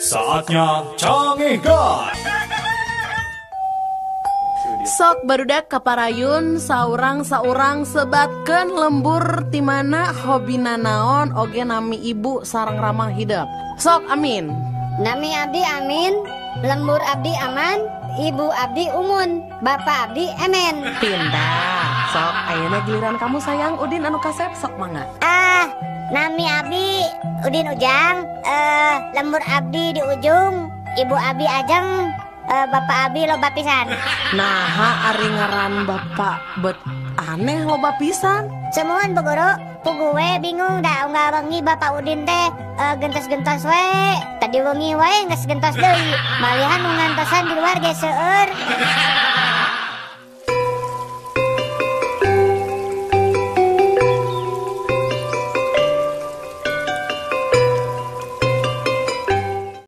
Saatnya Cangehgar. Sok barudak kaparayun saurang-saurang sebatkeun lembur ti mana hobina naon oge nami ibu sareng rama hidep. Sok Amin. Nami abdi Amin, lembur abdi Aman, ibu abdi Umun, bapak abdi Emen. Pindah. Sok ayeuna giliran kamu sayang Udin anu kasep sok mangga. Ah, nami abdi Udin Ujang, lembur abdi di ujung, ibu abdi Ajeng, bapak abdi loba pisan. Naha ari ngaran bapak bet aneh loba pisan. Semuan Bu Guru, puguh we bingung da unggal wengi bapak Udin teh gentos-gentos we. Tadi wengi wae geus gentos deui. Malihan nu ngantosan di luar ge seueur.